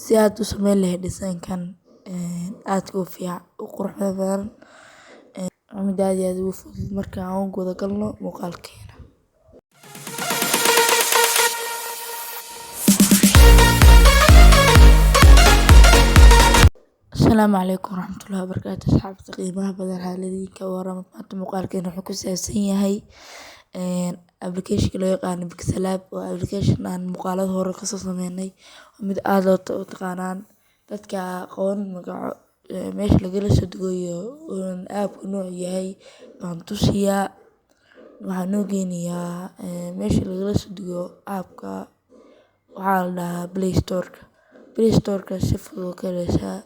Si aad u sameyn laheyd design kan aadka u fiican u quruxda badan, waa mid aad iyo aad ugu fudud. Marka aan u guda galno muuqaalkeena. Asalaamu calaykum waraxmatullaahi wabarakaatu. Asxaabta qiimaha badan, xaaladiinka warama? Maanta muuqaalkeena wuxuu ku saabsan yahay applicationka loo yaqaano PixelLab. Waa application aan muuqaalada hore kasoo sameynay, mid aad loo taqaanaan. Dadka aqoon magaco meesha lagala soo dego iyo appka noocu yahay baan tusiyaa. Waxaan noo geynayaa meesha lagala soo dego appka. Waxaa la dhahaa Play Storeka. Play Storeka si fudud ka heleysaa,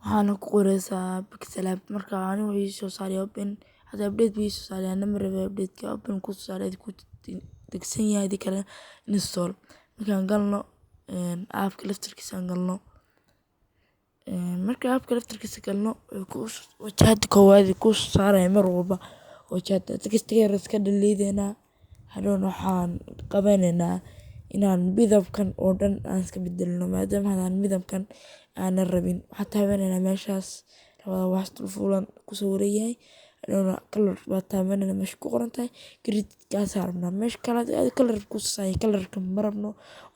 waxaana ku qoreysaa PixelLab. Marka anigu wuxuu ii soo saaray open. Hadda update buu ii soo saaray, anna ma rabay update-ka. Open ku soo saaray ku degsan yahay, hadii kale install. Markaan galno appka laftirkiisa aan galno, marka appka laftirkiisa galno, wajahada koowaad kuu soo saaraya mar walba wajahada text yar iska dhaliideynaa. Hadhowna waxaan qabanaynaa inaan midabkan oo dhan aan iska bedelno, maadaama hadaan midabkan aanan rabin. Waxaan taabanaynaa meeshaas labada wax fuulan ku sawiran yahay. Hadhowna color baa taabanayna meesha ku qoran tahay. Grid-kaas rabnaa. Meesha kale color ku soo colorka ma rabno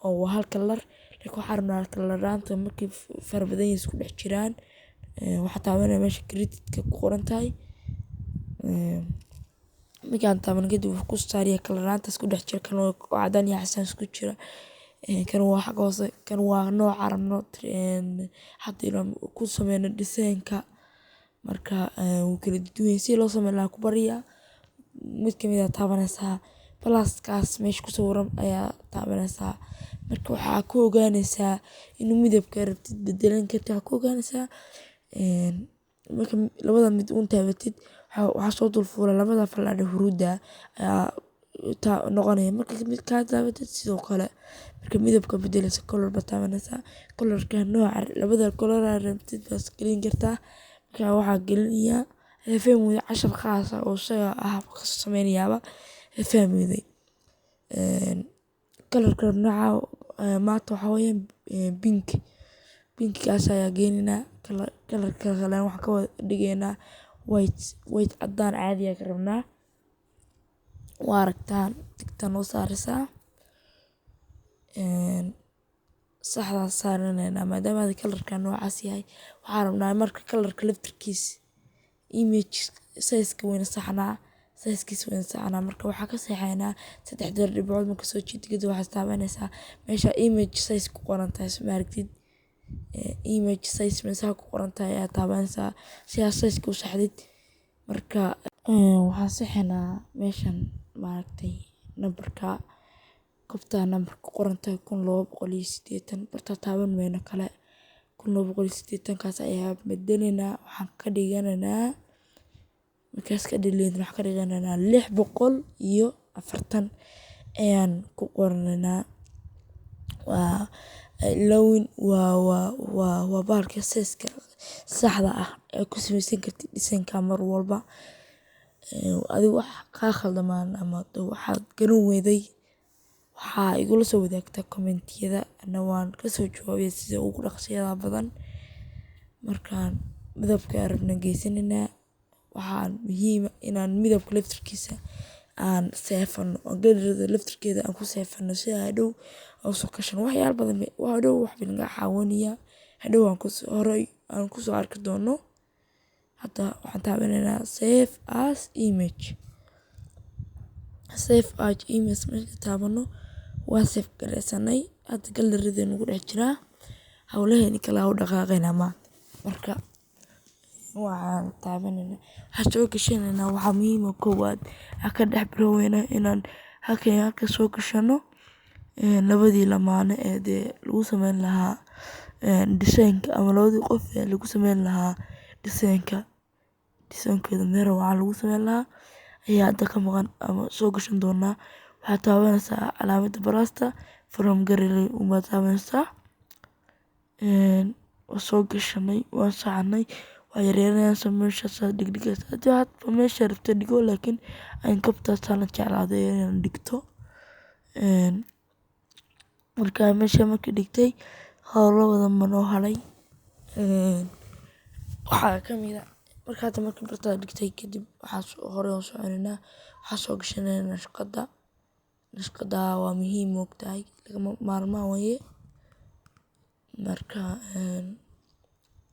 oo waa hal color, laakiin waxaan rabnaa coloranta markii fara badan isku dhex jiraan. Waxaa taabanaya meesha grid-ka ku qoran tahay. Markaan taabano kadib, wuxuu ku saaraya coloranta isku dhex jira. Kan waa cadaan iyo casaan isku jira, kan waa xagga hoose, kan waa nooca rabno hadda inaan ku sameyno design-ka. Marka wuu kala duwan yahay. Si loo sameyn lahaa ku bariyaa. Mid kamid ah taabanaysaa, pluskaas meesha ku sawiran ayaa taabanaysaa. Marka waxaa ku ogaanaysaa inuu midabka rabtid bedelan kartid. Waxaa ku ogaanaysaa marka labada mid uun taabatid, waxaa soo dul fuula labada fallaadha huruudda ayaa noqonaya. Marka mid kaa taabatid sidoo kale, marka midabka bedeleysa, color baa taabanaysaa. Colorka nooca labada color aa rabtid baad gelin kartaa. Marka waxaa gelinayaa fahmi weyday, cashar khaas ah oo isaga ah kasoo sameynayaaba fahmi weyday. Colorka nooca maanta waxaa weeyaan pink. Pinkgaas ayaa geynaynaa. Colorka kale waxaan ka dhigaynaa white, white cadaan caadi ah ka rabnaa. Waa aragtaan, tickta noo saaraysaa, saxdaas saaranaynaa maadaama colorka noocaas yahay. Waxaan rabnaa marka colorka laftirkiisa image size-ka wayna saxnaa, size-kiisa wayna saxnaa. Marka waxaa ka seexaynaa saddexda dhibcood. Marka soo jiid kadib, waxaad taabanaysaa meesha image size ku qoran tahay. Soo ma aragtid image size meesha ku qoran tahay ayaa taabanaysaa si aad size-ka u saxdid. Marka waxaan saxaynaa meeshan, maaragtay, nambarka kobta nambar ku qoran tahay 1280. Bartaa taaban mayno kale. 1280kaas ayaa bedelaynaa. Waxaan ka dhiganaynaa, markaas ka dhaliid, waxaan ka dhiganaynaa 640 ayaan ku qoranaynaa. Waa ilowin, waa bahalka size-ka saxda ah ee ku samaysan kartid design-ka. Mar walba adigu wax kaa khaldamaan ama waxaad garan weyday, waxaa igula soo wadaagtaa commentiyada, ana waan kasoo jawaabaya sida ugu dhaqsiyaha badan. Markaan midabka rabna geysanaynaa, waxaan muhiim inaan midabka laftirkiisa aan seefano oo galleryda laftirkeeda aan ku seefano, si hadhow aan usoo gashano waxyaalo badan. Hadhow wax bay naga caawinayaa, hadhow aan horey aan kusoo arki doono. Hadda waxaan taabanaynaa save as image. Save as image marka taabano, waa save gareysanay. Hadda galleryda nagu dhex jiraa. Howlaheeni kale u dhaqaaqaynaa maanta. Marka waxaan taabanaynaa, waxaan soo gashanaynaa. Waxaa muhiim ah koowaad aan ka dhex biloweyna inaan halkan halka soo gashano labadii lamaane ee dee lagu sameyn lahaa design-ka, ama labadii qof ee lagu sameyn lahaa design-ka, design-keeda meel waxaa lagu sameyn lahaa ayaa hadda ka maqan ama soo gashan doonaa. Waxaad taabanaysaa calaamadda plusta, from gallery unbaad taabanaysaa. Waa soo gashanay, waan saxnay, waa yaryaraynaysaa, meeshaasaa dhigdhigaysaa. Haddii hadba meesha rabto dhigo, laakiin aan kabtaasaan la jeclaaday inaan dhigto. Marka meesha markii dhigtay, howlo badan baa noo haray. Waxaa ka mid ah marka hada marka bartaa dhigtay kadib, waxaa hore u soconaynaa, waxaa soo gashanaynaa nashqada. Nashqada waa muhiim, moogtahay, lagama maarmaan weeye. Marka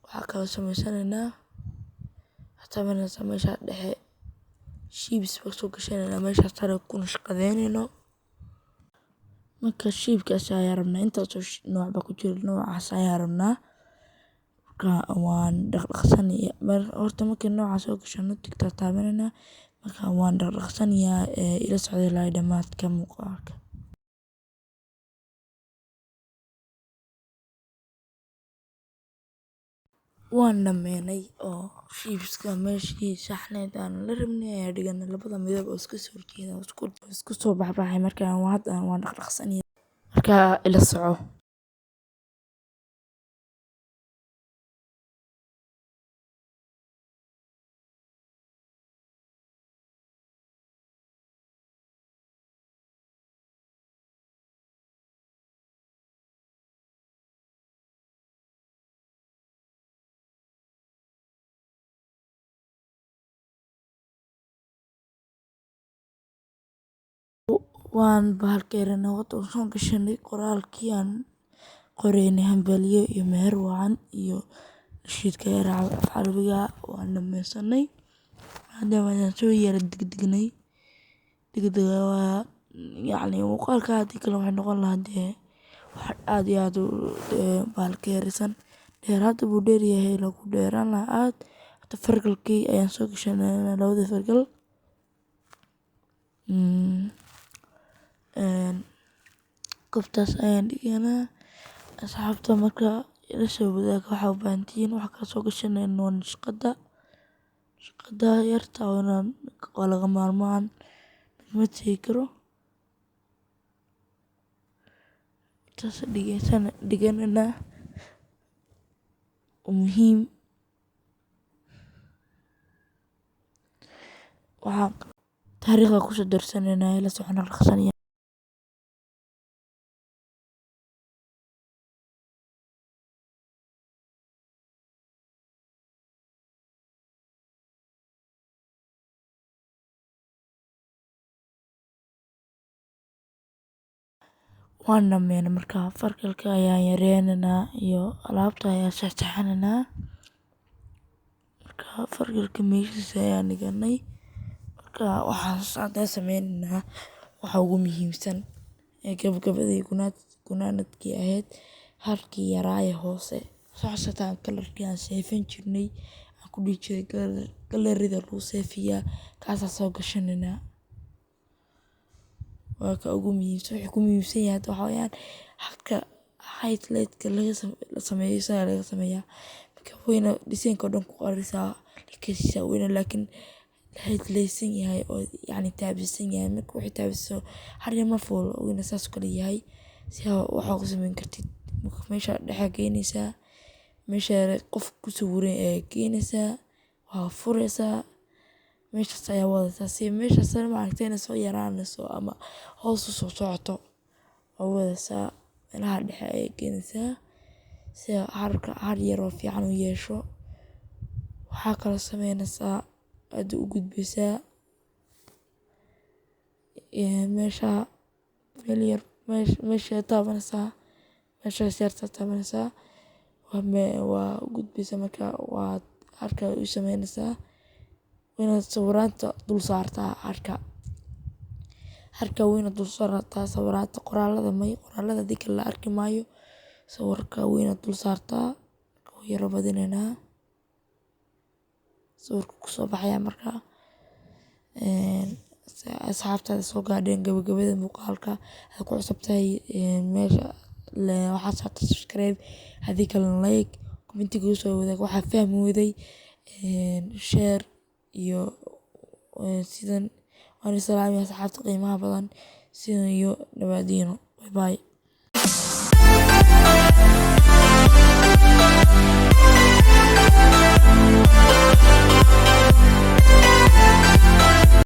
waxaa kaloo sameysanaynaa, waxaa taabanaysaa meesha dhexe, shapes baa soo gashanaynaa meesha sare ku nashqadeynayno. Marka shape kaas ayaa rabnaa, intaas oo nooc baa ku jira, noocaas ayaa rabnaa. Marka waan dhaqdhaqsani. Horta markii noocaas soo gashano, tick-taa taabanaynaa. Marka waan dhaqdhaqsanayaa ee ila socda ilaa dhammaadka muuqaalka. Waan dhameynay oo shapes-ka meeshii saxneed aan la rabnay ayaa dhiganay, labada midab oo iska soo horjeeda oo isku soo baxbaxay. Marka hadda waan dhaqdhaqsanayaa, marka ila soco. Waan bahalkeeranay, wada soo gashanay qoraalkii aan qoraynay, hambalyo iyo meher wacan iyo nashiidka yar Carabiga. Waan dhameysanay maadaama aan soo yara degdegnay. Degdega waa yacni muuqaalka, haddii kale waxay noqon lahaa dee wax aad iyo aad u bahalkeerisan dheer. Hadda buu dheeryahay, lagu dheeraan lahaa aad. Hada fargalkii ayaan soo gashanay, labadii fargal. Kobtaas ayaan dhiganaa. Asxaabta marka ila soo wadaag waxaa u baahantihiin. Waxa kala soo gashanayna waa nashqada. Nashqada yarta waa laga maarmaan, lagama tegi karo. Taas dhigeysana dhiganana muhiim. Waxaa taariikhda kusoo darsanaynaa, ila socon dhaqsanaya. Waan dhameynay. Marka fargalka ayaan yareynaynaa iyo alaabta ayaan saxsaxanaynaa. Marka fargalka meeshiisa ayaan dhiganay. Marka waxaan hadda sameynaynaa waxa ugu muhiimsan ee gabagabadii, gunaanadkii ahayd, halkii yaraaye hoose. Soo xasuutaan color-kii aan seefan jirnay, aan ku dhihi jiray gallery-da lagu seefiyaa, kaasaa soo gashanaynaa. Waa ka ugu muhiimsan. Wuxuu ku muhiimsan yahay hadda waxaa weeyaan halka highlight-ka laga la sameeyo, isaga laga sameeyaa. Marka wayna design-ka oo dhan ku qarisaa lakasiisa wayna, laakiin highlight-san yahay oo yacni taabisan yahay. Marka wixii taabiso har ma fuulo, wayna saas kale yahay si waxa ugu sameyn kartid. Marka meesha dhexe geynaysaa, meesha qof ku sawiran ayaa geynaysaa, waa furaysaa, meeshaas ayaa wadaysaa si meeshaas ma aragtay inay soo yaraanayso ama hoos u soo socoto. Waa wadaysaa, meelaha dhexe ayaa geynaysaa si harka har yar oo fiican u yeesho. Waxaa kaloo sameynaysaa, aad u gudbaysaa meesha meel yar, meesha taabanaysaa, meeshaas yarta taabanaysaa, waa u gudbaysaa. Marka waa harka u sameynaysaa inaad sawiraanta dul saartaa harka. Harka weyna dul saartaa sawiraanta, qoraalada may, qoraalada haddii kale la arki maayo. Sawirka weyna dul saartaa, waa yara badinaynaa, sawirka kusoo baxaya. Marka asxaabtaada soo gaadheen gabagabada muuqaalka, aad ku cusub tahay meesha, waxaa saarta subscribe, haddii kalena like, comment-iga soo wadaag waxaa fahmi weyday, share iyo sidan. Waan salaamaya asxaabta qiimaha badan, sidan iyo nabaadiino. Bye bye.